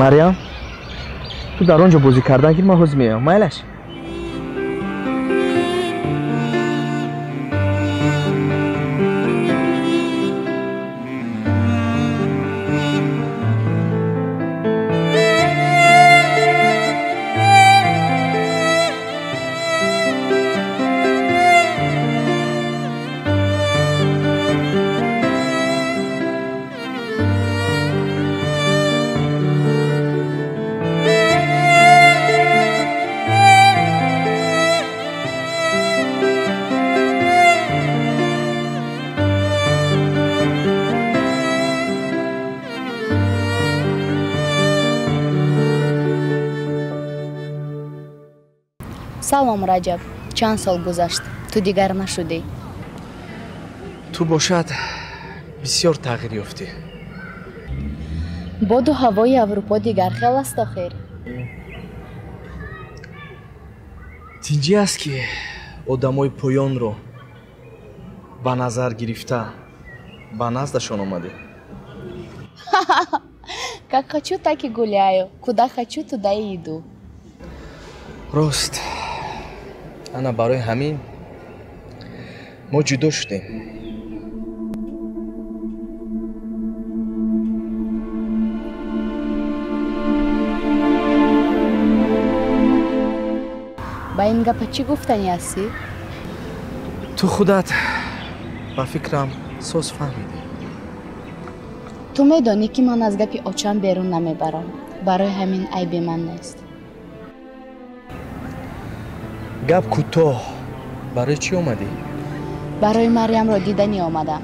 Марьям, ту дар он ҷо бозӣ кардан гир, ман ҳозир меоям. Майлаш? Салом, Раҷаб. Чанд сол гузашт, ту дигар нашудӣ. Ту бошад бисёр тағйир ёфтӣ. Боду ҳавои Аврупо дигар хел аст охир. Тинҷӣ аст, ки одамои поёнро ба назар гирифта ба наздашон омадӣ. Как хочу, так и гуляю. Куда хочу, туда и иду. Рост. Ана барои ҳамин мо ҷудо шудем. Ба ин гапа чӣ гуфтанӣ ҳастӣ? Ту худат ба фикрам соз фаҳмидӣ. Ту медонӣ, ки ман аз гапи очам берун намебарам. Барои ҳамин айби ман нест. Гап кӯтоҳ, барои чӣ омадӣ? Барои Марьямро диданӣ омадам.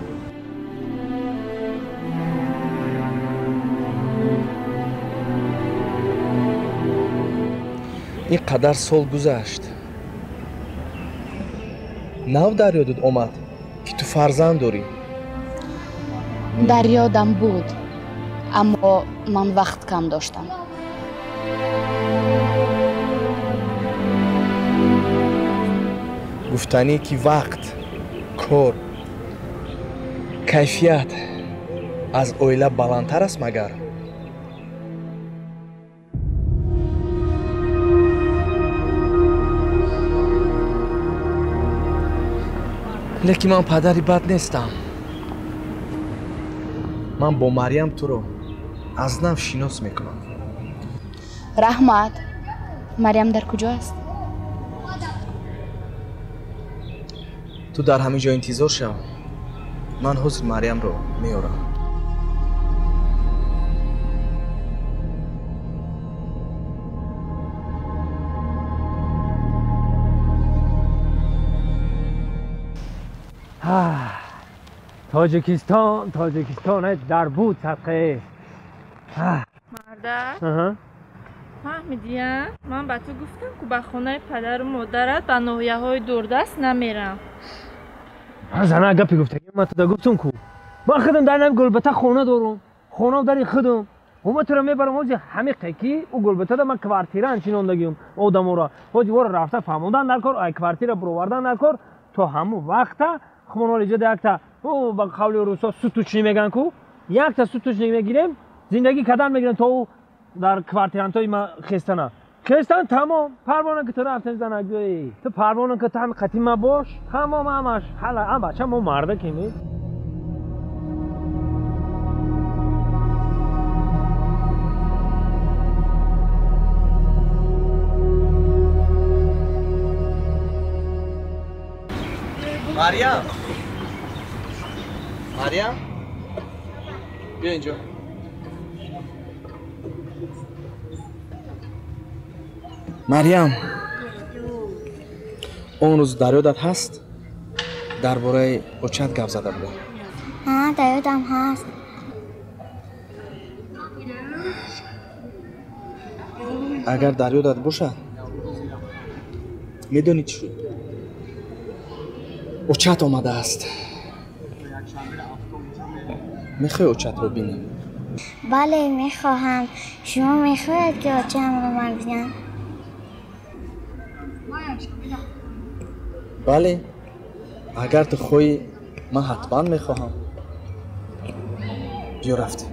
Ин қадар сол гузашт, нав дар ёдат омад, ки ту фарзанд дорӣ? Дар ёдам буд, аммо ман вақт кам доштам. Гуфтанӣ, ки вақт, кор, кайфият аз оила баландтар аст магар? Лекин ман падари бад нестам. Ман бо Марьям туро аз нав шинос мекунам. Раҳмат. Марьям дар куҷо аст? Ту дар ҳамин ҷо интизор шав. Ман ҳозир Марьямро меорам. Тоҷикистон, Тоҷикистон дар буд садқае. Мардак, фаҳмидия? Ман ба ту гуфтам, ку ба хонаи падару модарат ба ноҳияҳои дурдаст намерам. Зана, гапи гуфтагӣ ман туда гуфтум ку. Ман худам дар нами Гулбата хона дорум. Хона дари худум. Ҳума туро мебарам ҳози ҳамиқе, ки ӯ Гулбатада ман квартира анчинондагиюм одаморо. Ҳози вора рафта фаҳмондан дар кор, ай квартира буровардан дар кор, то ҳамун вақта хумонол иҷода якта ба қавли русо сутучни меган ку, якта сутучни мегирем, зиндагӣ кардан мегирем, то ӯ дар квартирантҳои ма хестана. Хестан тамом, парвона ки ту рафтем занагӯй. Ту парвона ки ту ҳами қатӣ ма бош, тамом ҳамаш. Ҳала ам бача мо мардакем. Марьям! Марьям? Биё инҷо. Марьям, он рӯз дар ёдат ҳаст, дар бораи очат гап зада будам? Ҳа, дар ёдам ҳаст. Агар дар ёдат бошад, медонӣ чӣ шуд? Очат омадааст. Мехоҳӣ очатро бинӣ? Бале, мехоҳам. Шумо мехоҳед, ки очамро ман бинам? Бале, агар ту хоҳӣ, ман ҳатман мехоҳам. Биё, рафтем.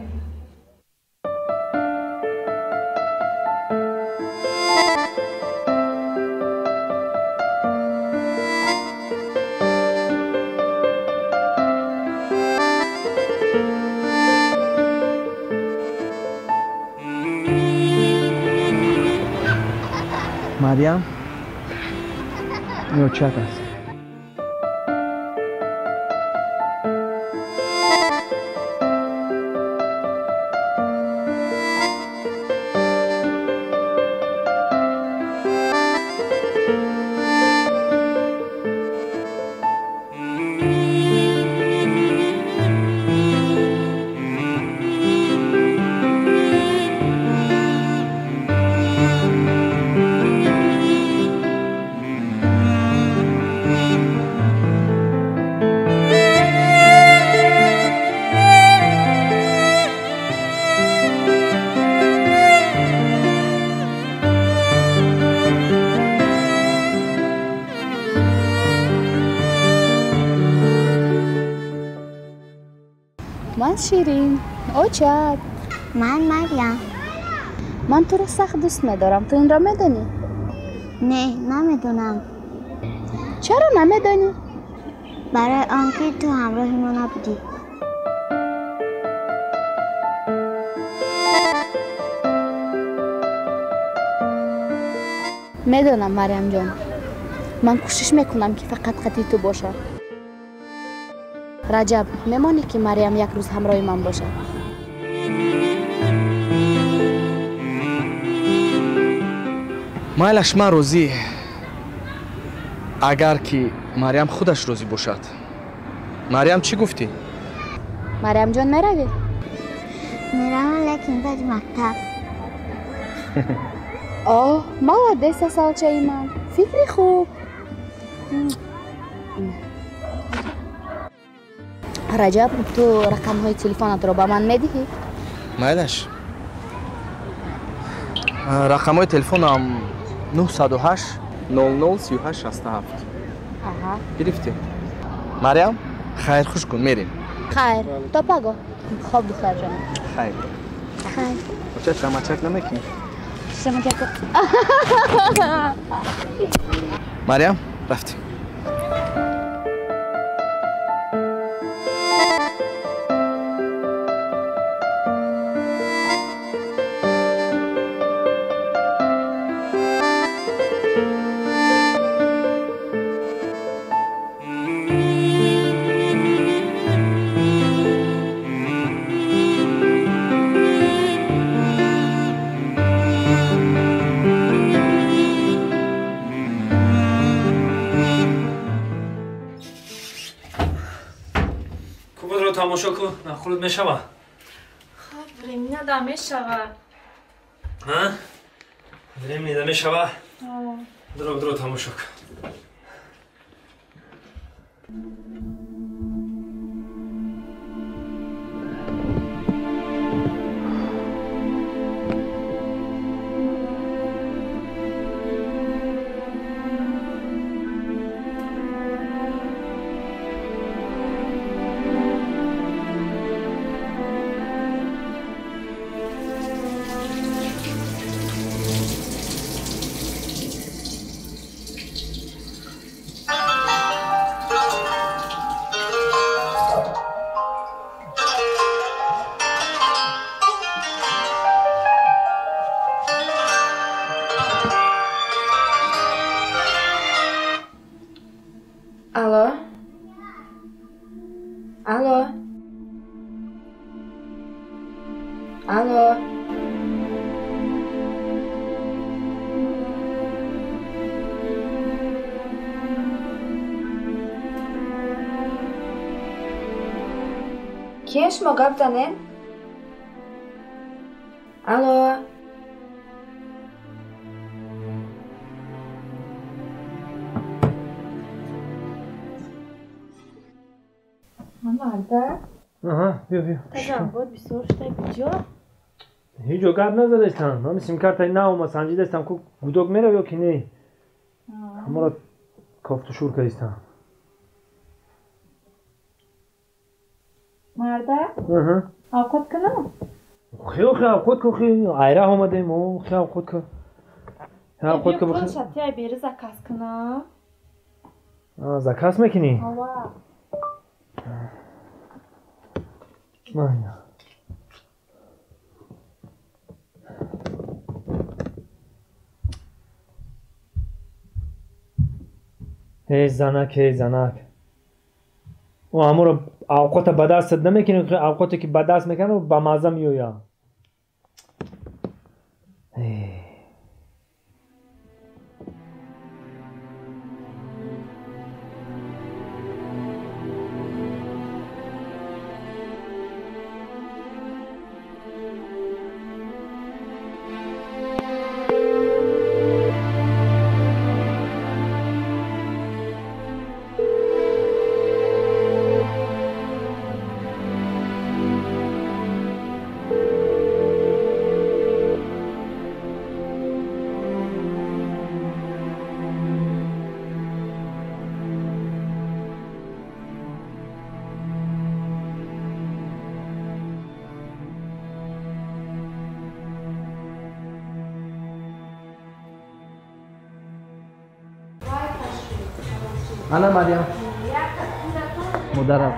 Марьям, ин очат аст. Ман Ширин, очат. Ман Марьям. Ман туро сахт дӯст медорам. Ту инро медонӣ? Не, намедонам. Чаро намедонӣ? Барои он ки ту ҳамроҳи мо набудӣ. Медонам, Марьямҷон. Ман кӯшиш мекунам, ки фақат қатъи ту бошам. Раҷаб, мемонӣ, ки Марьям як рӯз ҳамроҳи ман бошад? Майлаш, ман розӣ, агар ки Марьям худаш розӣ бошад. Марьям, чӣ гуфтӣ? Марьямҷон, меравӣ? Меравам, лекин баъди мактаб. Оҳ, молодец, асалчаи ман. Фикри хуб. Раҷаб, ту рақамҳои телефонатро ба ман медиҳӣ? Майлаш, рақамҳои телефонам 908 00 38 67. Аҳа. Гирифтӣ? Марьям, хайр, хуш кун, мерем. Хайр, то паго. Хоб, духтарҷон. Хайр. Хайр. Оча, шамачак намекунӣ? Шамачак. Марьям, рафтем. Тамошо кун, нахӯрд мешава? Хоб, времена да мешава. А? Времени да мешава? Дро, дро, тамошо кун. Алло? Алло? Алло? Киен шумо гап занед? Алло? Марда? Аҳа, биё, биё. Тазаввур бисёр шудай куҷо? Ҳеҷ ҷо гап назадастам. Ҳами симкартаи наомад, санҷидастам, ку гудок мерав ё ки не? Ҳамаро кофтушӯр кардистам. Марда? Аҳа. Овқат кунам? Хел хел овқат кун, хел айраҳ омадем, о, хел овқат кун. Овқат кун. Биё шатияй бери заказ кунам. Заказ мекунӣ? Ава. Майна. Эй занак, эй занак. Ӯ ҳаморо авқота ба дастат намекунӣ, авқоте ки ба даст мекунад ба мазза меояд. Ана Марьям. Модарам.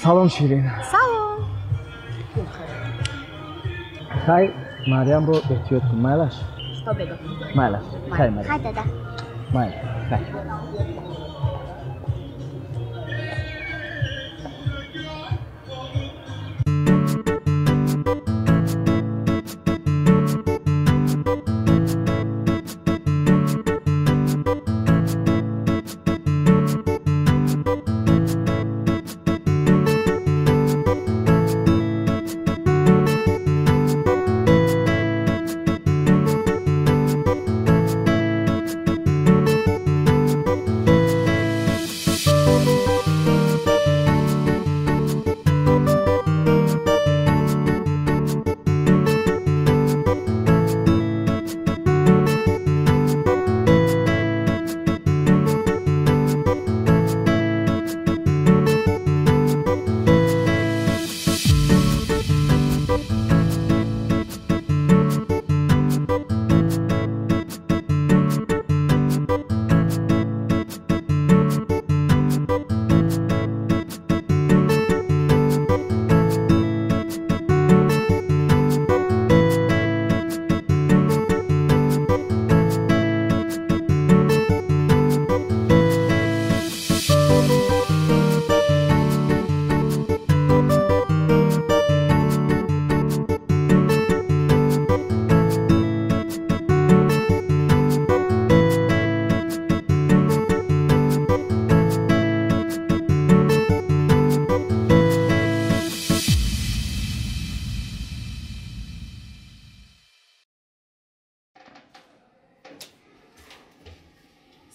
Салом Ширин. Салом. Хай, Марьямро эҳтиёт кун, майлаш? Что бегу? Майлаш. Хай, Марьям. Хай, дада. Майл, хай.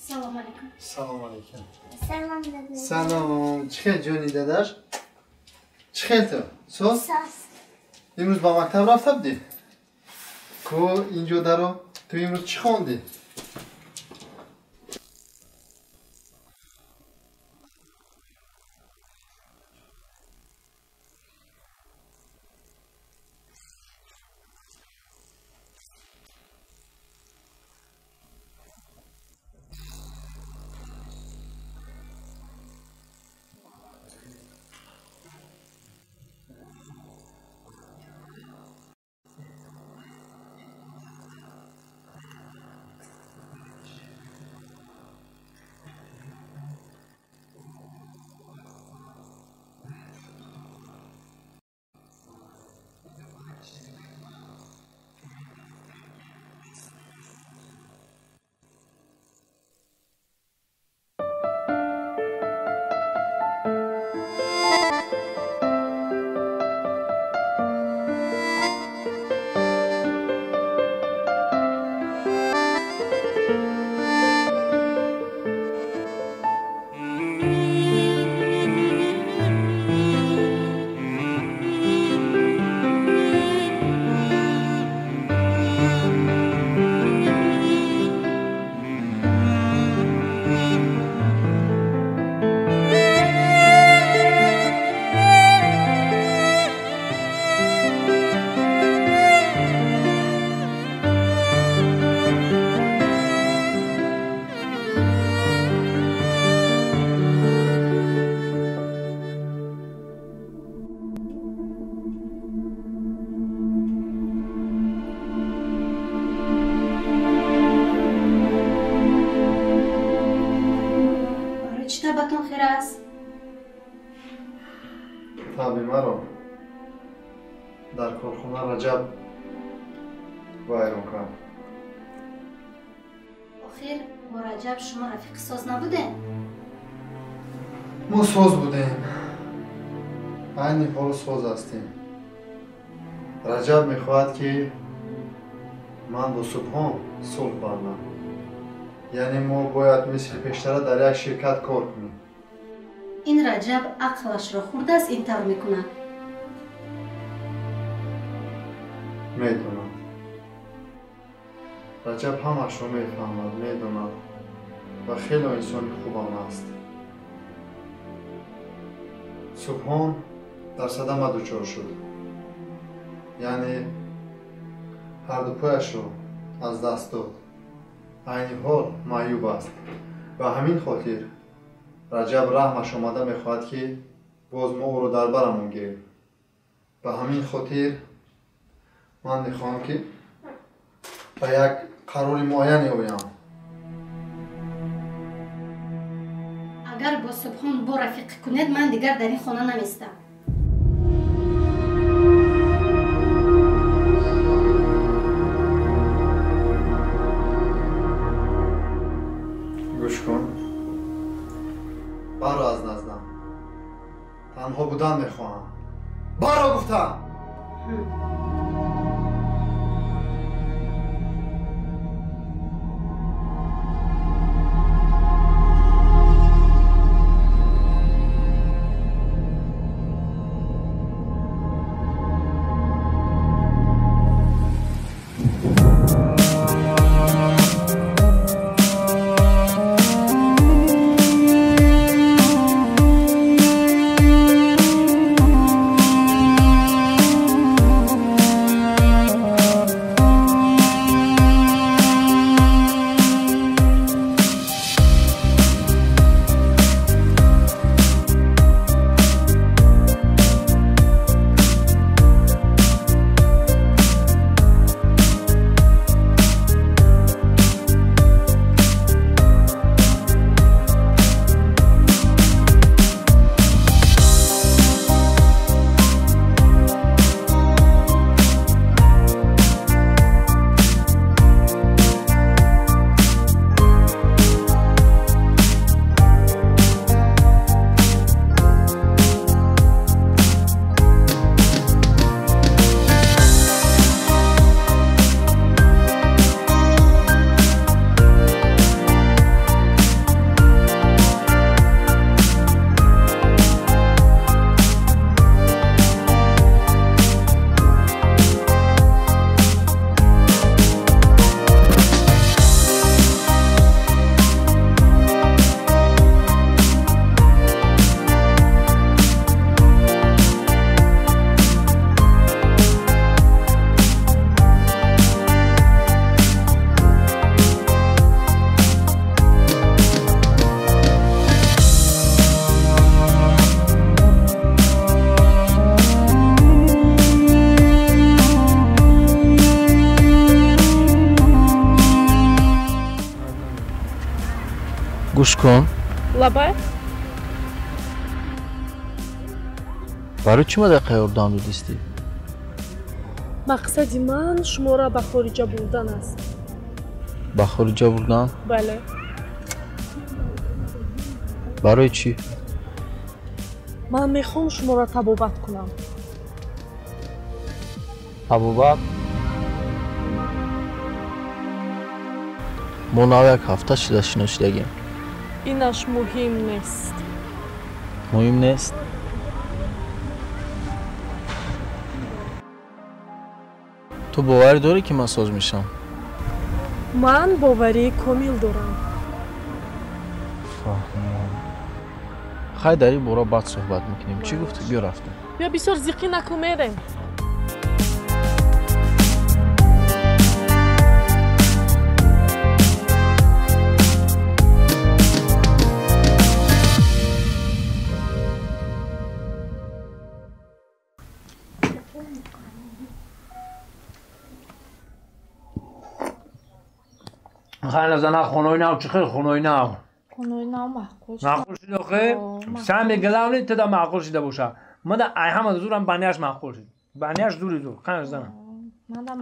Салом алейкум. Салом алейкум. Салом дада. Салом. Чӣ хел ҷони дадаш? Чӣ хел ту? Соз? Соз. Имрӯз ба мактаб рафта будӣ? Ку инҷо даро? Ту имрӯз чӣ хондӣ? Дар корхона Раҷаб вайрон кард. Охир бо Раҷаб шумо рафиқи соз набудем? Мо соз будем. Айни ҳол соз ҳастем. Раҷаб мехоҳад, ки ман бо Субҳон сулҳ бандам. Яъне мо бояд мисли пештара дар як ширкат кор кунем. Ин Раҷаб ақлашро хӯрдааст, ин тавр мекунад. Медонад. Раҷаб ҳамашро мефаҳмад, медонад ва хеле инсони хубам аст. Субҳон дар садама дучор шуд. Яъне ҳарду пояшро аз даст дод. Айни ҳол маъюб аст. Ба ҳамин хотир Раҷаб раҳмаш омада мехоҳад, ки боз мо ӯро дар барамон гирем. Ба ҳамин хотир ман мехоҳам, ки ба як қарори муайяне оям. Агар бо Субҳон бо рафиқӣ кунед, ман дигар дар ин хона наместам. Гӯш кун. Баро аз наздам. Танҳо будан мехоҳам. Баро гуфтам! Гӯш кун. Лабай. Барои чӣ ма дақиқа ёрдам додистӣ? Мақсади ман шуморо ба хориҷа бурдан аст. Ба хориҷа бурдан? Бале. Барои чӣ? Ман мехоҳам шуморо табобат кунам. Табобат? Мо нав як ҳафта шуда шиносидагем. Инаш муҳим нест. Муҳим нест? Ту боварӣ дорӣ, ки ман соз мешавам? Ман боварии комил дорам. Фаҳмам. Хай, дар ин бора баъд суҳбат мекунем. Чӣ гуфтӣ? Биё рафтем. Биё, бисёр зиқӣ накун, мерем. Хай зана хонаи нав чӣ хел хонаи нав? Хонаи нав маъқул шуд. Маъқул шуд охе? Сами главный туда маъқул шуда боша. Мада ай ҳама зурам баняш маъқул шуд. Баняш дури дур, қанч зана.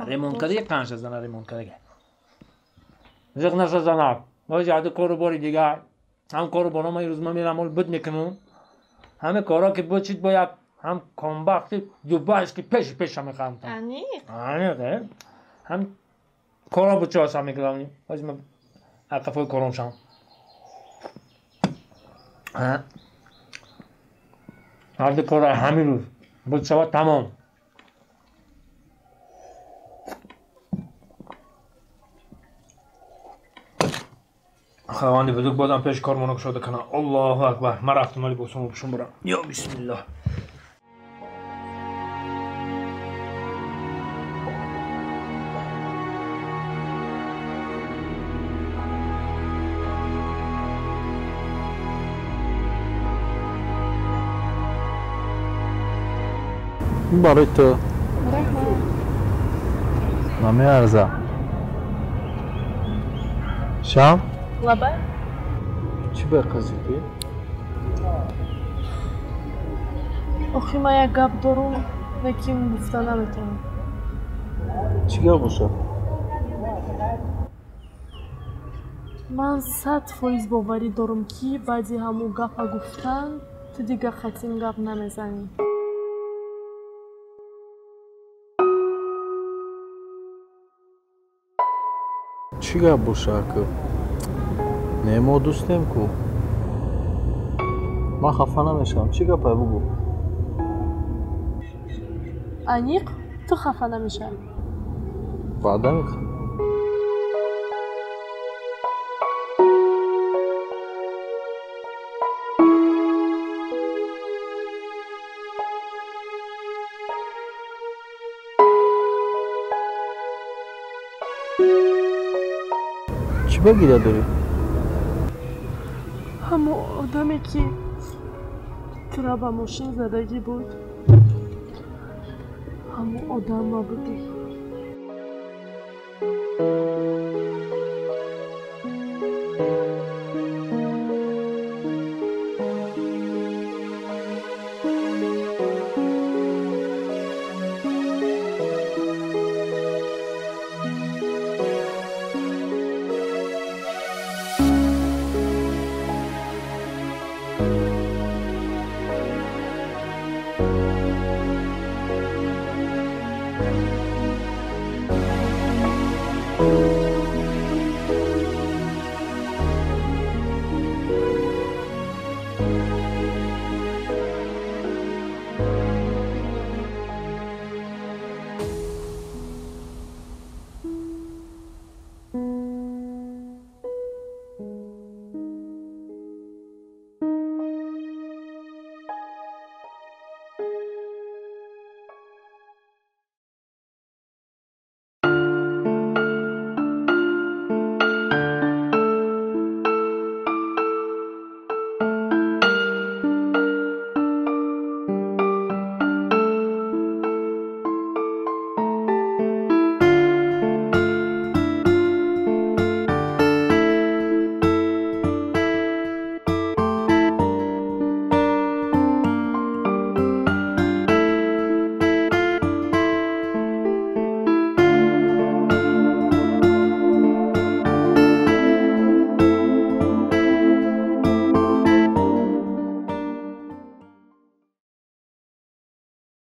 Ремонт кардага, қанч зана ремонт кардага. Зиқ наша зана. Боз яду кору бори дигар. Ҳам кору боро ман рӯз ман мерам ол буд мекунам. Ҳаме коро ки буд чид бояд ҳам комбахти дубайски пеши пеша мехоҳам. Аниқ? Аниқ, ҳам коро буд чоса мекунам. Боз ман ақафои кором шам. Ҳарду кора ҳамин рӯз буд шавад тамом. Худованди бузург бозам пеши кормоно кушода кунад. Аллоҳу акбар. Ман рафтам вале босому пушум бурам. Ё бисмиллоҳ. Барои ту намеарза. Шам? Лабай? Чӣ ба қазидӣ? Охи ман як гап дорум, лекин гуфта наметавонам. Чӣ гап бошад? Ман 100% боварӣ дорум, ки баъди ҳамун гапа гуфтан ту дигар хатин гап намезанӣ. Чӣ гап боша, ака? Не, мо дӯстем ку. Ман хафа намешавам. Чӣ гапай бугӯ? Аниқ, ту хафа намешавӣ? Ваъда мекунам. Чӣ ба гиря дорӣ? Ҳамон одаме, ки тура ба мошин задагӣ буд, ҳамон одам ма будӣ.